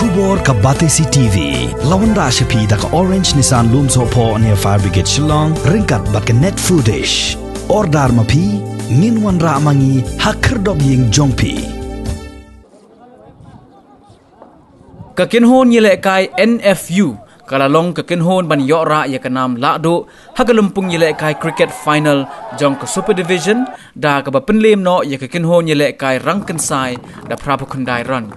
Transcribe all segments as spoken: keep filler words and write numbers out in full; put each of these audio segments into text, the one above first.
Khubor ka Batesi T V. La wanrah sha phi da ka Orange Nissan Lumsohphoh near Fire Brigade Shillong, ryngkat bad ka Net Foodish. Order ma phi, ngin wanrah ma ngi ha khyrdop ïing jong phi. Ka kynhun ïalehkai N F U ka la long ka kynhun ban ïoh rah ïa ka nam lahduh ha ka lympung ïalehkai cricket final jong ka Super Division, da kaba pynlem noh ïa ka kynhun ïalehkai Rangkynsai da phra phew khyndai run.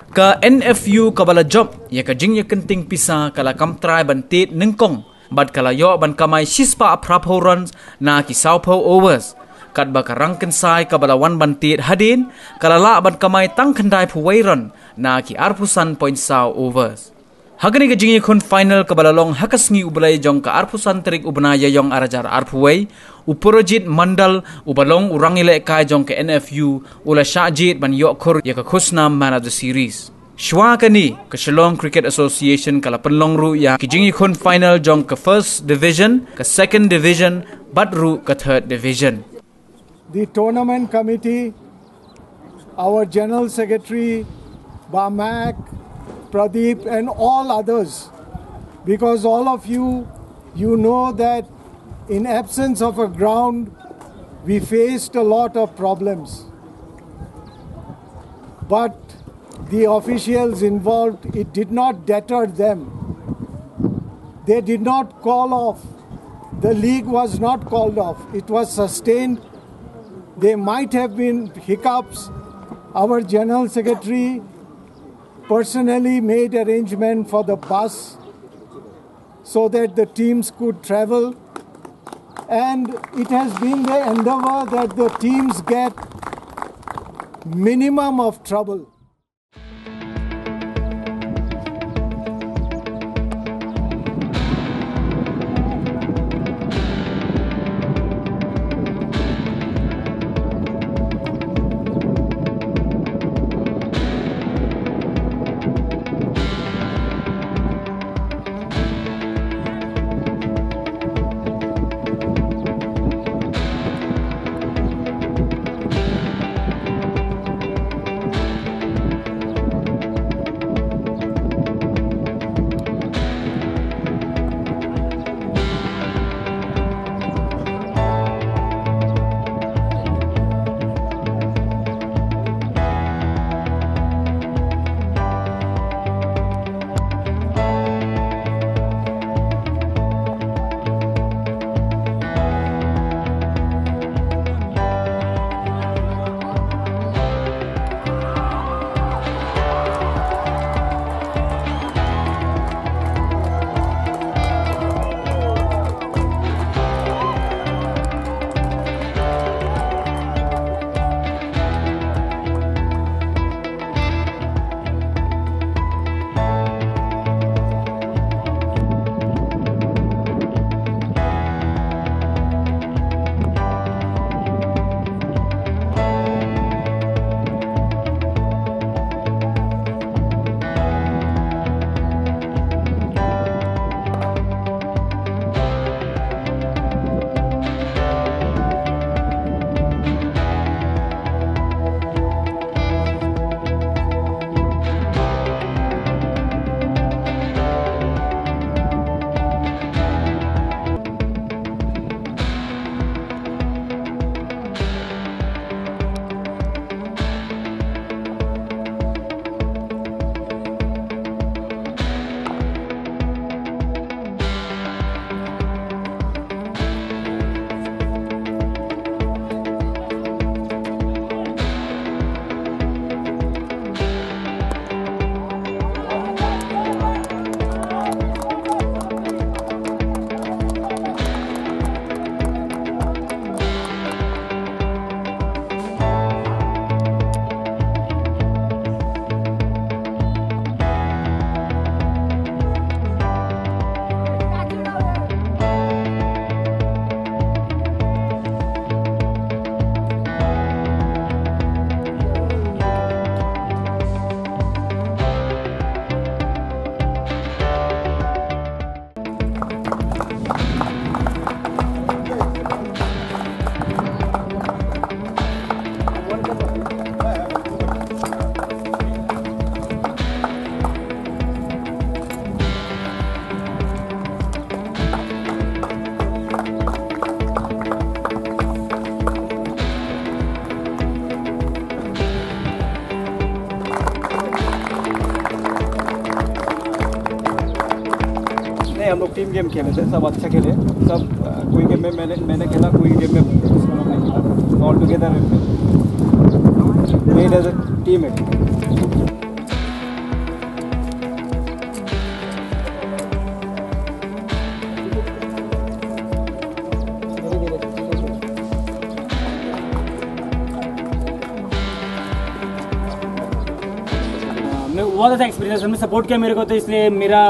Ka N F U kaba la jop ïa ka jingïakynting pisa ka la kam trai ban tied nyngkong bad ka la ïoh ban kamai shispah phra phew runs na ki saw phew overs. Katba ka Rangkynsai kaba la wan ban tied hadien ka la lah ban kamai tang khyndai phew wei run na ki arphew san point saw overs. Ha kane ka jingïakhun final kaba la long ha ka sngi U Blei jong ka arphew san tarik u bnai Ïaïong ar hajar arphew wei, u Purajit Mandal uba long u rangïalehkai jong ka N F U u la shah jied ban ïoh khur ïa ka khusnam Man of the Series. Shuwa kane, ka Shillong Cricket Association ka la pynlong ruh ïa ki jingïakhun final jong ka First Division, ka Second Division bad ruh ka Third Division. The tournament committee, our general secretary, Bah Mac, Pradeep, and all others, because all of you, you know that in absence of a ground, we faced a lot of problems. But the officials involved, it did not deter them. They did not call off. The league was not called off. It was sustained. There might have been hiccups. Our general secretary personally made arrangement for the bus so that the teams could travel. And it has been the endeavor that the teams get minimum of trouble. हम लोग team game खेले थे, सब अच्छा खेले। सब कोई गेम में मैंने मैंने खेला, कोई गेम में किसी ने नहीं खेला। All together played as a team. हमने बहुत ज़्यादा एक्सपीरियंस, हमने सपोर्ट किया मेरे को, तो इसलिए मेरा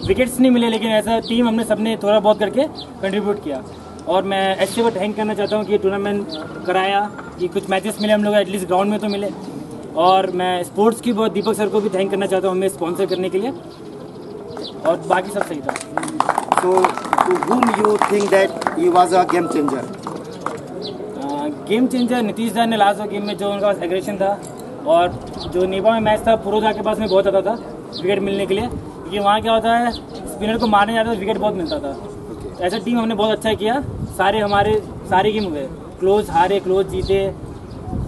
विकेट्स नहीं मिले, लेकिन एज अ टीम हमने सबने थोड़ा बहुत करके कंट्रीब्यूट किया। और मैं एससीए को थैंक करना चाहता हूँ कि टूर्नामेंट कराया, कि कुछ मैचेस मिले हम लोग, एटलीस्ट ग्राउंड में तो मिले। और मैं स्पोर्ट्स की बहुत, दीपक सर को भी थैंक करना चाहता हूँ हमें स्पॉन्सर करने के लिए। और बाकी सब सही था। So, to whom you think that he was a game changer? Game changer Nitish दा ने लास्ट गेम में जो उनका पास एग्रेशन था, और जो नेपाल में मैच था, पुरोधा के पास में बहुत ज़्यादा था विकेट मिलने के लिए, क्योंकि वहाँ क्या होता है, स्पिनर को मारने जाते तो विकेट बहुत मिलता था। ऐसा टीम हमने बहुत अच्छा किया, सारे हमारे सारे गेम हुए क्लोज, हारे क्लोज, जीते,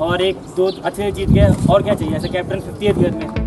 और एक दो अच्छे जीत गए। और क्या चाहिए, ऐसे कैप्टन फिफ्टी एथ विकेट में।